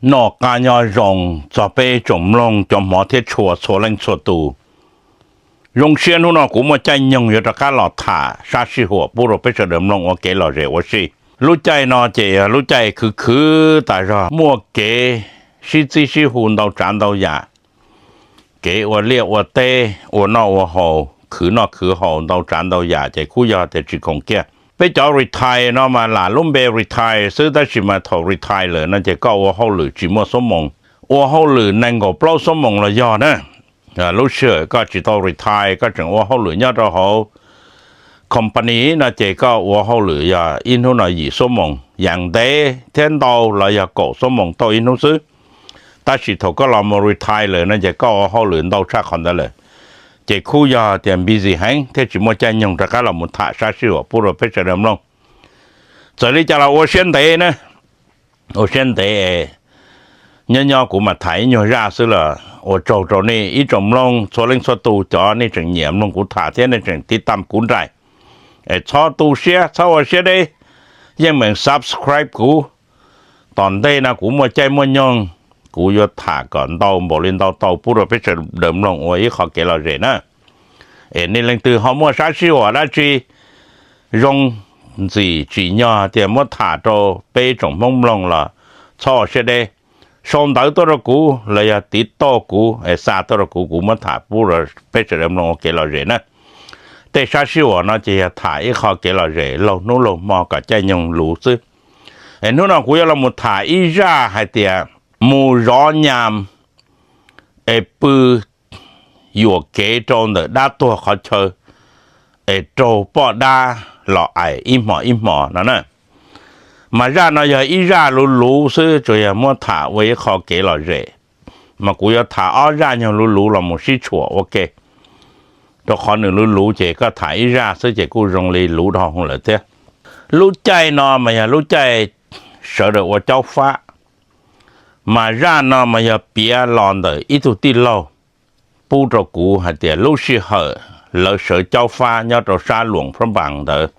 Noj qab nyob zoo txog peb tsoom mloog cov hmov thiab tshua txhua leej txhua tus. Zoo siab hnub no kuv muaj caij nyoog yuav rov qab los tham sab sij huam pub rau peb sawv daws mloog ua kev lom zem ua si. Lub caij no ces yog lub caij khwv khwv tas zog, muaj kev sib txib sib hu ntau tsav ntau yam, kev ua liaj ua teb, ua noj ua haus, khwv noj khwv haus ntau tsav ntau yam ces kuj yog tias tsis khoom kiag. Peb cov retire no mas lam lub npe retire xwb, tab sis mas thaum retire lawm no ces koj ua hauj lwm tsis muaj xuab moos, ua hauj lwm nees nkaum plaub xuab moos los yog na. Lub sij hawm koj tsis tau retire, koj tseem ua hauj lwm nyob rau hauv company no ces koj ua hauj lwm yog ib hnub no yim xuab moos, yam ntev thiab ntau los yog kaum xuab moos tauj ib hnub xwb. Tab sis thaum koj los mus retire lawm no ces koj ua hauj lwm ntau tshaj qhov ntawd lawm, ces kuj yog tias busy heev thiab tsis muaj caij nyoog rov qab los mus tham sab sij huam pub rau peb sawv daws mloog. Txawm li cas los ua siab ntev na, ua siab ntev. Nyob nyob kuv mam tham ib nyuag zaj xwb los ua tsaug rau nej ib tsoom mloog txhua leej txhua tus, cov nej tseem nyiam mloog kuv tham thiab nej tseem tiv tam kuv nraim, es txhob tu siab, txhob ua siab deb, yeej meem subscribe kuv. Tom ntej no kuv muaj caij muaj nyoog, kuv yuav tham kom ntau npaum li ntau tau pub rau peb sawv daws mloog ua ib qho kev lom zem na. Es nej leej twg ho muaj sab sij huam dab tsi zoo ntxim tsim nyog tias muab tham rau peb tsoom Hmoob mloog los txhob ua siab deb, sau ntawv tuaj rau kuv los yog tiv tauj kuv es xa tuaj rau kuv, kuv muab tham pub rau peb sawv daws mloog ua kev lom zem na. Tej sab sij huam no ces yog tham ib qho kev lom zem laug hnub laug hmo kom caij nyoog luv xwb. Es hnub no kuv yuav los mus tham ib zaj hais tias mus zov nyas es pw yuam kev rau ntawm dab tuag qhov chaw es raug poj dab los aim ib hmos ib hmos no na. Mas zaj no yog ib zaj luv luv xwb, tsuas yog muab tham ua ib qho kev lom zem. Mas kuv yuav tham ob zaj nyuag luv luv los mus sib tshuam ua ke, rau qhov nws luv luv ces koj tham ib zaj xwb ces kuj zoo li luv dhau hwv lawm thiab. Lub caij no mas yog lub caij sawv daws ua caub fab, mas zaj no mas yog piav los ntawm ib tug tij laug pub rau kuv hais tias lub sij hawm lawv sawv caub fab nyob rau sab Luam Phab Npas ntawd,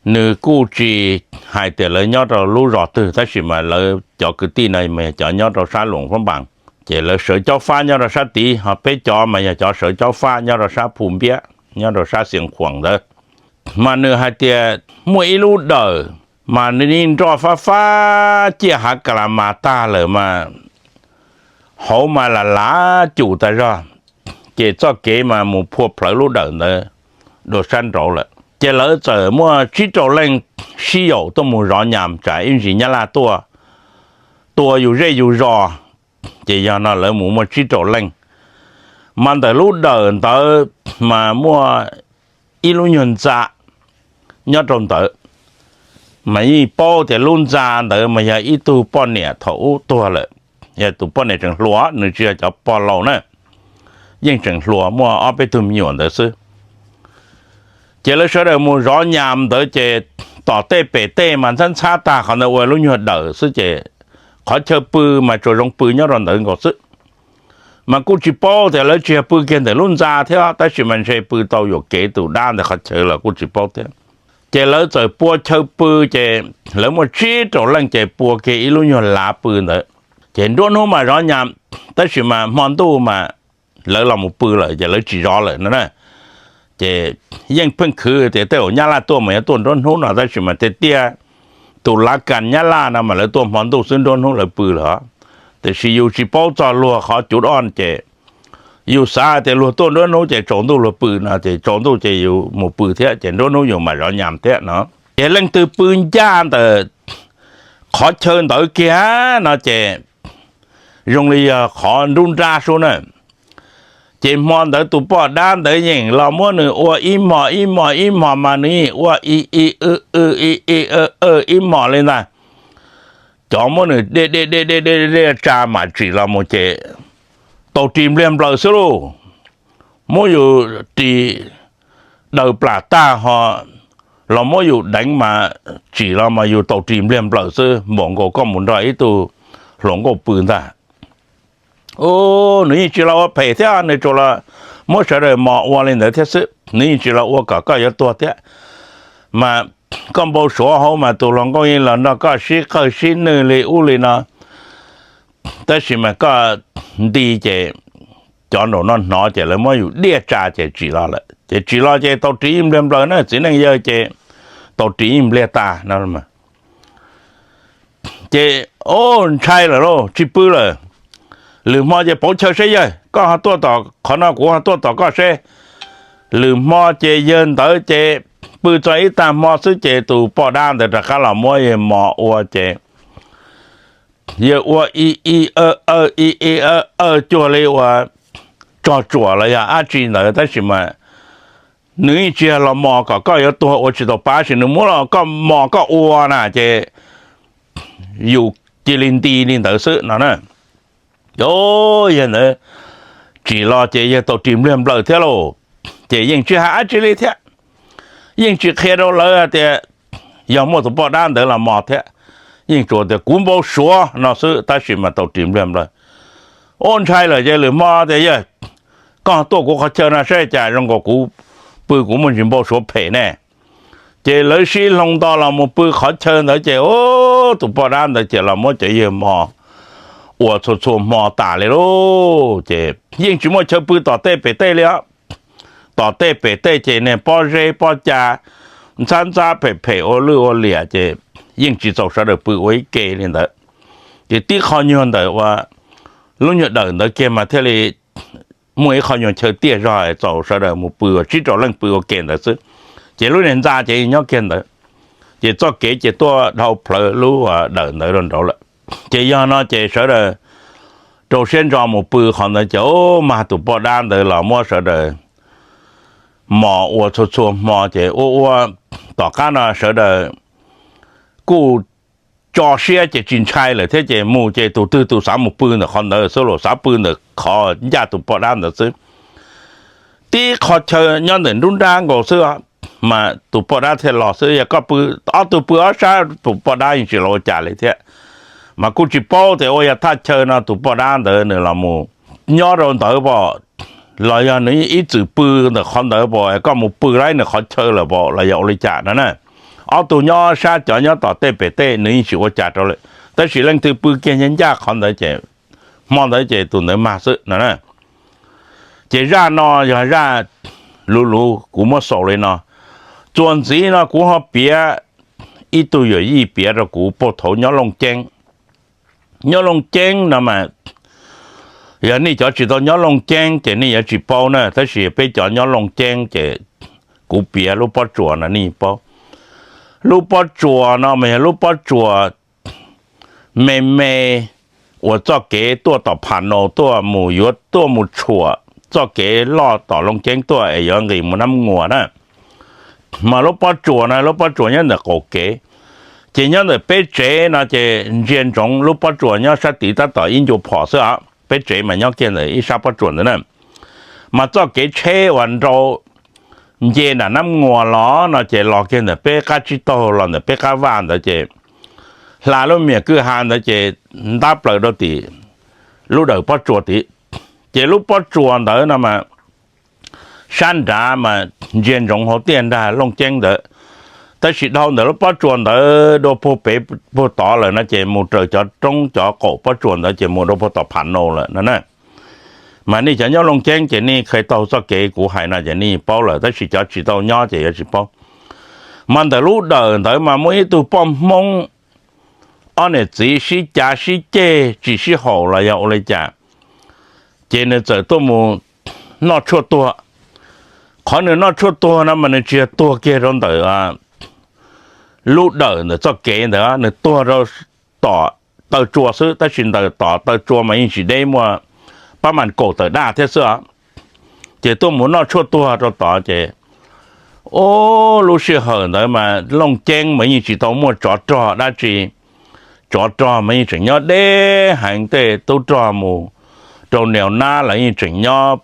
nws kuj tsis hais tias lawv nyob rau lub zos twg tab sis mas lawv cov kwv tij no mas yog cov nyob rau sab Luam Phab Npas, ces lawv sawv caub fab nyob rau sab tid, ho peb cov mas yog cov sawv caub fab nyob rau sab Phu Npiab, nyob rau sab Xiav Khuam ntawd. Mas nws hais tias muaj ib lub dawm mas nws yeej nroj fab fab ciaj hav ka la mas tag lawm mas hauv mas lam lav cum tas zog, ces txoj kev mas mus phua plhawv lub dawm ntawd dua sab nraud lawm. Ces lawv txawm muaj tsib rau leej sib yaum tuaj mus zov nyas tsam ib ntsis nyab laj tuaj tua yus zej yus zos. Ces yog no lawv mus muaj tsib rau leej, mas ntawm lub dawm ntawd mas muaj ib lub nyuag ntxa nyob rau ntawd. Mas yeej paub tias lub ntxa ntawd mas yog ib tug poj niam thaum ub tuag lawm, yog tus poj niam tseem hluas, nws tsis yog cov pog laus na, yeej tseem hluas muaj ob peb tug me nyuam ntawd xwb. Ces lawv sawv daws mus zov nyas ntawd ces tom tej pem tej mas ntxhab ntxhab tag qhov ntawd ua lub nyuag dawm xwb ces qhov chaw pw mas tsuas zoo pw nyob rau ntawd nkaus xwb. Mas kuj tsis paub tias lawv tsis yog pw kiag ntawm lub ntxa thiab tab sis mas ntshe pw tau yuam kev tus dab ntawd qhov chaw los kuj tsis paub thiab. Ces lawv txawm pua chaw pw ces lawv muaj tsib rau leej ces pua kiag ib lub nyuag lav pw ntawd. Ces nruab hnub mas zov nyas, tab sis mas hmo ntuj mas lawv los mus pw lawm ces lawv tsis zov lawm no na. Ces yeej pheej khwv tias tej zaum nyab laj tuaj mas yuav tuaj nruab hnub no tab sis mas tiag tiag tus lav kas nyab laj no mas lawv tuaj hmo ntuj xwb, nruab hnub lawv pw lawm. Tiam sis yus tsis paub txog luag qhov cuv doj ces yus xav tias luag tuaj nruab hnub ces tsaus ntuj luag pw no ces tsaus ntuj ces yus mus pw thiab ces nruab hnub yus mam zov nyas thiab no. Ces leej twg pw ncaj ntawm qhov chaw ntawd kiag no ces zoo li yog qhov nruab nrab sub na. Ces hmo ntawd tus poj dab ntawd yeej los muab nws ua ib hmos ib hmos ib hmos mas nws yeej ua i i w w i i w w ib hmos li ntag. Cov muab nws de de de de de de tsa mam tsim los mus ces tau ris npliag nplaws xwb lauj. Muab yus ris daws plam tag ho los muab yus deev mas tsim los mas yus tau ris npliag nplaws xwb, npaum nkaus koj mus nrog ib tug hluas nkauj pw ntag. Nws yeej tsis los ua phem thiab, nws tsuas los muab sawv daws mos ua li ntawd thiab xwb, nws yeej tsis los ua kom koj yuav tuag thiab. Mas koj npau suav hauv mas tus hluas nkauj yeej los nrog koj sib qawg sib nwj li ub li no. tab sis mas koj nti ces cov nraum no hnov ces lawv muab yus diaj tsa ces tsim los lawm. Ces tsim los ces tau ris ib npliag nplawg na, txiv neej yawg ces tau ris ib npliag tas no. Ces, o, ntshai lawm lauj, tsis pw lawm. Lwm hmo ces pauv chaw seb yawg, koj ho tuaj tom qhov no, kuv ho tuaj tom koj seb. Lwm hmo ces yawg ntawd ces pw txog ib tag hmo xwb ces tus poj dab ntawd rov qab los muab yawg mos ua ces yawg ua i i aw aw i i aw aw cuag li uas tsog tsuam los yog dab tsi ntawd, tab sis mas nws yeej tsis yog los mos kom koj yuav tuag ua tsis tau pab, tab sis nws muab los kom mos koj ua na ces yus cia li nti li ntawd xwb no na. Yawg ntawd tsim los ces yawg tau ris npliag nplawg thiab lauj, ces yeej tsis hais dab tsi li thiab. Yeej tsis qhia rau lawv tias yog muaj tus poj dab ntawd los mos thiab, yeej tsuas tias kuv npau suav no xwb, tab sis mas tau ris npliag nplawg. Ua ntshai lawm ces lwm hmo tias yawg, koj tuaj kuv qhov chaw no saib cas zoo nkaus kuv pw kuv muaj ntsis npau suav phem ne. Ces lawv sib hloov nto los mus pw qhov chaw ntawd ces, o, tus poj dab ntawd ces los muab cov yawg mos ua txhua txhua hmo tas li lauj. Ces yeej tsis muaj chaw pw tom tej pem tej li os. Tom tej pem tej ces niag pob zeb pob ca ntxhab ntxhab phem phem ua lwj ua liam ces yeej tsis txaus sawv daws pw ua ib ke li ntawd. Ces tib qho nyuag ntawm ua lub nyuag dawm ntawd kiag mas thiaj li muaj ib qho nyuag chaw tiaj zog txaus sawv daws mus pw ua tsib rau leej pw ua ke ntawd xwb. Ces lub niag ntxa ces nyob kiag ntawd, ces txoj kev ces tuaj dhau plawv lub dawm ntawd rau nraud lawm. Ces yog no ces sawv daws rau siab ntso mus pw qhov ntawd ces, o, mas tus poj dab ntawd los muab sawv daws mos ua txhua txhua hmo ces ua ua tom qab no sawv daws kuj tso siab ces tsis ntshai lawm thiab ces mus ces tus twg tus xav mus pw ntawm qhov ntawd xwb los xav pw ntawm qhov ncaj tus poj dab ntawd xwb. Tib qho chaw nyob ntawm nruab nrab nkaus xwb, mas tus poj dab thiaj los xwb. Yog koj pw ob tug pw ob sab tus poj dab yeej tsis los ua cas li thiab. Mas kuj tsis paub tias ua yog thaj chaw no tus poj dab ntawd nws los mus nyob rau ntawd pom, los yog nws ib txwm pw ntawm qhov ntawd pom es koj mus pw laib nws qhov chaw lawm pom los yog ua li cas no na. Ob tug nyob sab cov nyob tom tej pem tej nws yeej tsis ua cas rau lawm, tab sis leej twg pw kiag ncaj ncaj qhov ntawd ces hmo ntawd ces tus ntawd mag xwb no na. Ces zaj no yog zaj luv luv kuv muab xaus li no. Txuas ntxiv no kuv ho piav ib tug yuam yij piav rau kuv puag thaum nyob Looj Ceeb. Nyob Looj Ceeb no mas, yog nej cov tsis tau nyob Looj Ceeb ces nej yuav tsis paub na, tab sis peb cov nyob Looj Ceeb ces kuv piav lub pob tsuas no nej paub. Lub pob tsuas no mas yog lub pob tsuas me me uas txoj kev tuaj tom Phas Naus tuaj mus yuav tuaj mus tshuam txoj kev loj tom Looj Ceeb tuaj es yuav nqis mus Nab Nguas na. Mas lub pob tsuas no lub pob tsuas nyob ntawm qaum kev, ces nyob ntawm peb tsev no ces ntsia ntsoov lub pob tsuas nyob sab tid tab tom ib ncua phom xwb os. Peb tsev mas nyob kiag ntawm ib sab pob tsuas ntawd na. Mas txoj kev tsheb uas nrau nce nram Nab Nguas los no ces los kiag ntawm peb qab tsib taug los ntawm peb qab vaj ntawd ces hla lub miam kwj ha ntawd ces ntab plaws rau tim lub dawm pob tsuas tid. Ces lub pob tsuas ntawd no mas sab nrad mas ntsia ntsoov hauv tiaj nrag Looj Ceeb ntawd, tab sis dhau ntawm lub pob tsuas ntawd dua puag pem puag tod lawm no ces mus raws cov roob cov qaum pob tsuas ntawd ces mus dua puag tom Phas Naus lawm no na. Mas nej cov nyob Looj Ceeb ces nej kheev taug txoj kev kuv hais no ces nej paub lawm, tab sis cov tsis tau nyob ces yuav tsis paub. Mas ntawm lub dawm ntawd mas muaj ib tug poj Hmoob, ob niam txiv sib cav sib ceg tsis sib haum los yog ua li cas, ces nws txawm tuaj mus noj tshuaj tuag. Qhov nws noj tshuaj tuag no mas nws tsis yog tuag kiag rau ntawm lub dawm ntawm txoj kev ntawd, nws tuag rau tom taw tsua xwb, tab sis ntawm tom taw tsua mas yeej tsis deb, muaj pab mas kaum tawm daj thiab xwb. Ces tuaj mus noj tshuaj tuag rau tod ces, o, lub sij hawm ntawd mas Looj Ceeb mas yeej tsis tau muaj tsov rog dab tsi. Tsov rog mas yeej tseem nyob deb heev, tej tub rog mus rau Nias Nab los yeej tseem nyob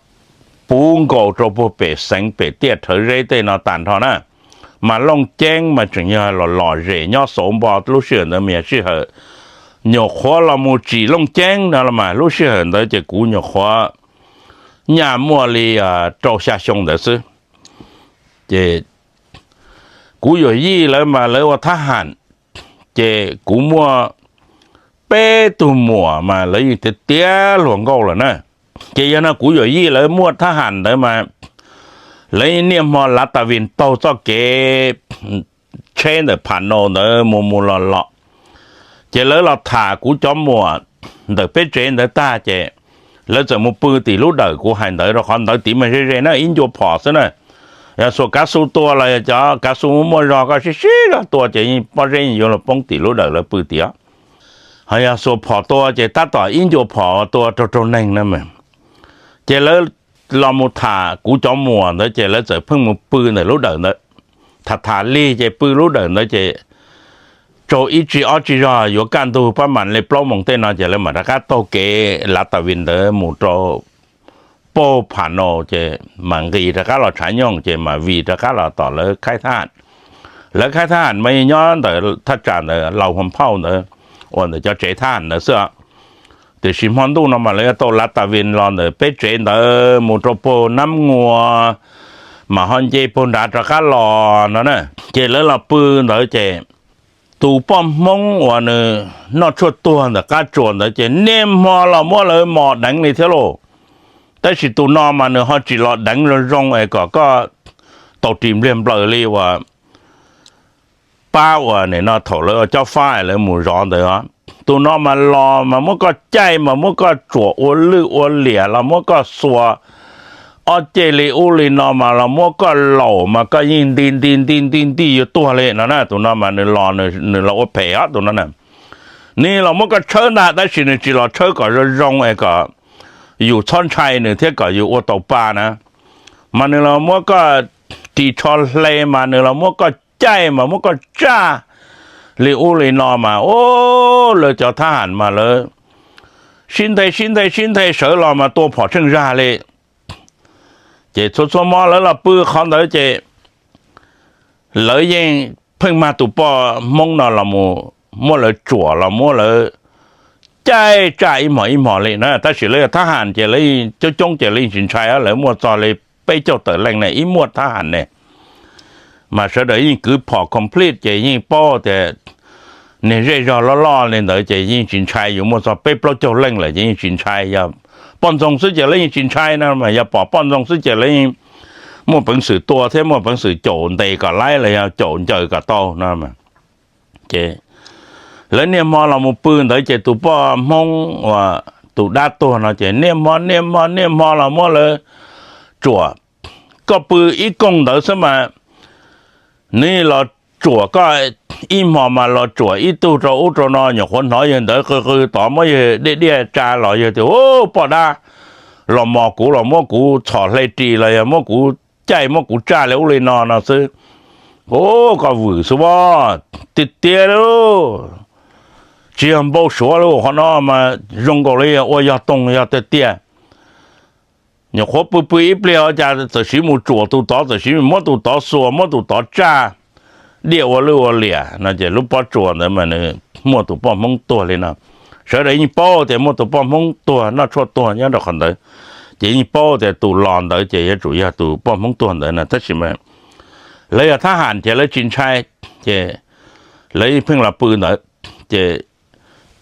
puv nkaus rau puag pem xeev pem tiaj Rhawv Zeb tej no tag nrho na. Mas Looj Ceeb mas tseem yog los lom zem nyob xauv npo. Lub sij hawm ntawd mas yog sij hawm nyuam qhuav los mus tsim Looj Ceeb no los mas lub sij hawm ntawd ces kuv nyuam qhuav nyaj muaj li rau xya xyoo ntawd xwb. Ces kuv yuam yij lawv mas lawv ua thab ham, ces kuv muaj peb tug muam mas lawv yeej tiav tiav hluas nkauj lawm na. Ces yog no kuv yawm yij lawv muaj thab ham ntawd mas lawv niaj hmo lav tas vim taug txoj kev tsheb ntawm Pham Naus ntawd mus mus los los. Ces lawv los tham kuv cov muam ntawm peb tsev ntawd tag ces lawv txawm mus pw tim lub dawm kuv hais ntawd, rau qhov ntawd tid mas ze ze na, ib ncua phom xwb na. Yog xuas kav xu tua los yog cov kav xu muaj zog, koj sib sib zog tua ces pob zeb yuav los poob tim lub dawm lawv pw tim. Ho yog xuas phom tua ces tab tom ib ncua phom tua raug raug neeg na mas. Ces lawv los mus tham kuv cov muam ntawd ces lawv txawm pheej mus pw ntawm lub dawm ntawd, tham tham lig ces pw lub dawm ntawd ces tsaug ib tsig ob tsig zog yuav kaj ntug pab mam li plaub moos tej no ces lawv mam rov qab taug kev lav tas vim ntawd mus rau puag Pham Naus ces mam nqis rov qab los tshav nyooj ces mam vim rov qab los tom lawv khaib thab ham. Lawv khaib thab ham mas yeej nyob ntawm thaj tsam ntawm Laus Hua Phauj ntawd, uas ntawm cov tsev thab ham ntawd xwb. Tiam sis hmo ntuj no mas lawv yuav tau lav tas vim los ntawm peb tsev ntawd mus rau puag Nab Nguas, mas ho nce puag nrad rov qab los no na. Ces lawv los pw ntawd ces tus poj Hmoob uas nws noj tshuaj tuag ntawm qab tsuas ntawd ces niaj hmo los muab lawv mos deev li thiab lauj. Tab sis tus no mas nws ho tsis los deev zoo zoo es kom koj tau ris npliag nplaws li uas pab uas nim no thaum lawv cob fab lawv mus zov ntawd. Tus no mas los mas muab koj caij mas muab koj tsuam ua lwj ua liam los muab koj xuas ob ceg li ub li no mas los muab koj laum mas koj yeej nti nti nti nti nti yuav tuag li no na. Tus no mas nws los nws los ua phem os tus no na. Nws los muab koj tshawb ntag tab sis nws tsis los tshawb kom zoo zoo es kom yus txhob ntshai nws thiab kom yus ua tau pa na. Mas nws los muab koj ris tsho hle mas nws los muab koj caij mas muab koj tsaj li ub li no mas, o, lawv cov thab ham mas lawv sib nthe sib nthe sib nthe sawv los mas tua phom tsheej zag li. Ces txhua txhua hmo lawv los pw qhov ntawd ces lawv yeej pheej mag tus poj Hmoob no los mus muab lawv tsuam los muab lawv caij tsaj ib hmos ib hmos li na. Tab sis lawv yog thab ham ces lawv coob coob ces lawv yeej tsis ntshai, lawv muaj txog li peb caug tawm leej ne ib muaj thab ham ne. Mas sawv daws yeej kwv phom complete ces yeej paub tias niag zej zog loj loj li ntawd ces yeej tsis ntshai, yus muaj txog peb plaub caug leej lawm ces yeej tsis ntshai. Yog poj ntxoog xwb ces lawv yeej tsis ntshai no mas, yog pom poj ntxoog xwb ces lawv yeej muaj peev xwm tua thiab muaj peev xwm caum ntes kom laib los yog caum ncaws kom tau no. Ces lawv niaj hmo los mus pw ntawd ces tus poj Hmoob uas tus dab tuag no ces niaj hmo niaj hmo niaj hmo los muab lawv tsuam. Koj pw ib koog ntawd xwb mas nws los tsuam koj ib hmos mas los tsuam ib tug rau ub rau no, nyuam qhuav hnov yawg ntawd qw qw tod muab yawg diaj diaj tsa los yawg tias, Ub, poj dab los mos kuv los muab kuv txhom hle ris los yog muab kuv caij muab kuv tsaj li ub li no no xwb. Ub, koj vwm xwb as, tiag tiag lauj. Tsis yog npau suav lauj, qhov no mas zoo nkaus li ua yog toog yog tiag tiag. Nyuam qhuav pw pw ib pliag ua cas txawm siv mus tsuam tus tod, txawm siv muab tus tod xuas muab tus tod tsaj diaj ua lwj ua liam no ces lub pob tsuas ntawd mas nws muaj tus poj Hmoob tuag li no. Sawv daws yeej paub tias muaj tus poj Hmoob tuag noj tshuaj tuag nyob rau qhov ntawd, ces yeej paub tias tus los ntawd ces yuav tsum yog tus poj Hmoob tuag ntawd no. Tab sis mas lawv yog thab ham ces lawv tsis ntshai, ces lawv yeej pheej los pw ntawd. Ces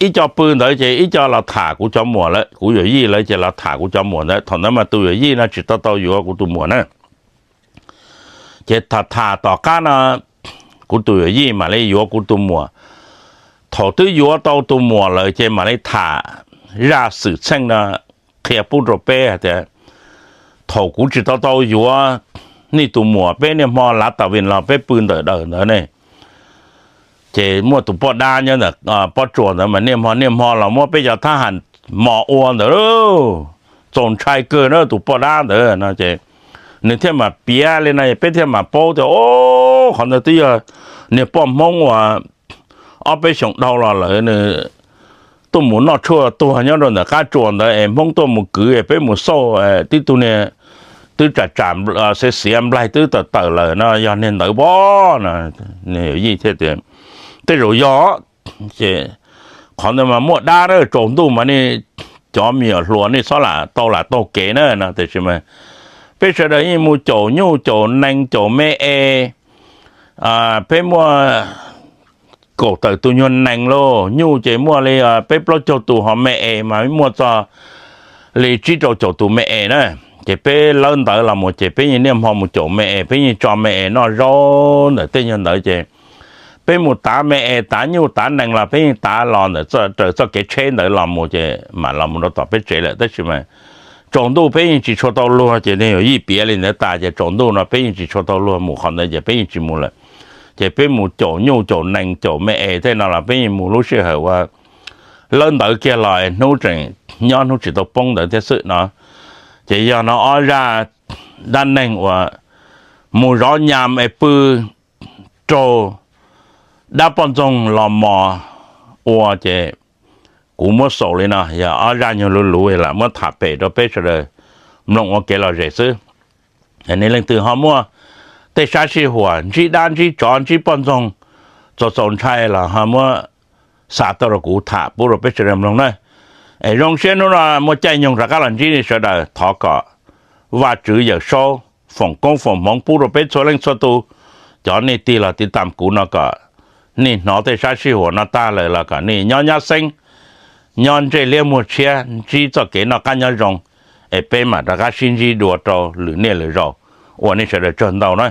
ib co pw ntawd ces ib co los tham kuv cov muam lawm, kuv yawm yij lawv ces los tham kuv cov muam ntawd. Thaum ntawd mas tus yawm yij no tsis tau tau yuav kuv tus muam na. Ces tham tham tom qab no kuv tus yawm yij mam li yuav kuv tus muam. Thaum twb yuav tau tus muam lawm ces mam li tham zaj xwm txheej no qhia pub rau peb hais tias thaum kuv tsis tau tau yuav nej tus muam, peb niaj hmo lav tas vim los peb pw ntawm dawm ntawd ne, ces muaj tus poj dab nyob ntawm pob tsuas ntawd mas niaj hmo niaj hmo los muab peb cov thab ham mos ua ntawd, txaus ntshai kawg na tus poj dab ntawd no. Ces nws thiaj mam piav li no peb thiaj mam paub tias, o, qhov ntawd twb yog niag poj Hmoob uas ob peb xyoos dhau los lawm nws tuaj mus noj tshuaj tuag nyob rau ntawm qab tsuas ntawd es Hmoob tuaj mus kwv es peb mus xauj tib tug niag twb tsam tsam xiav xiav nplaig twb tawm tawm lawm no yog niag ntawd pob no. Nws yawm yij thiaj tias, tej zaum yog, ces qhov ntawd mas muaj dab na, tsaus ntuj mas nej cov me nyuam hluas nej txhob lam tau lam taug kev na no. Tiam sis mas peb sawv daws yeej mus caum nyuj caum nees caum me es, peb muaj kaum tawm tus nyuag nees lauj, nyuj ces muaj li peb plaub caug tus, ho me es mas muaj txog li tsib rau caum tus me es na. Ces peb lawb ntawv los mus ces peb yeej niaj hmo mus caum me es, peb yeej tso me es noj zaub ntawm tej nyuag ntawd ces peb mus tav me es tav nyuj tav nees los peb yeej tav los ntawm raws txoj kev tsheb ntawd los mus ces mam los mus rau tom peb tsev lawm. Tab sis mas tsaus ntuj peb yeej tsis tshua tau luag ces yog yij piav li ntawd tas ces tsaus ntuj no peb yeej tsis tshua tau luag mus qhov ntawd ces peb yeej tsis mus lawm. Ces peb mus caum nyuj caum nees caum me es tej no los peb yeej mus lub sij hawm uas lawb ntawv kiag los hnub tseem nyob hnub tsis tau poob ntawd thiab xwb no. Ces yog no ob zaj dab neeg uas mus zov nyas es pw raug dab poj ntxoog los mos ua ces kuv muab xaus li no, yog ob zaj nyuag luv luv lam muab tham pem rau peb sawv daws mloog ua kev lom zem xwb. Nej leej twg ho muaj tej sab sij huam ntsib dab ntsib tsov ntsib poj ntxoog txaus txaus ntshai los ho muab xa tuaj rau kuv tham pub rau peb sawv daws mloog na. Es zoo siab hnub no muaj caij nyoog rov qab los ntsib nej sawv daws, thov kom Vajtswv Yawm Saub foom koob foom hmoov pub rau peb txhua leej txhua tus. Cov nej tig los tiv tam kuv no kom nej hnov tej sab sij huam no tag lawm los kom nej nyob nyab xeeb, nyob ntsej liab muag tshiab, ntsib txoj kev noj qab nyob zoo, es peb mam rov qab sib ntsib dua rau lwm niaj lwm zaus. Ua nej sawv daws tsaug ntau na.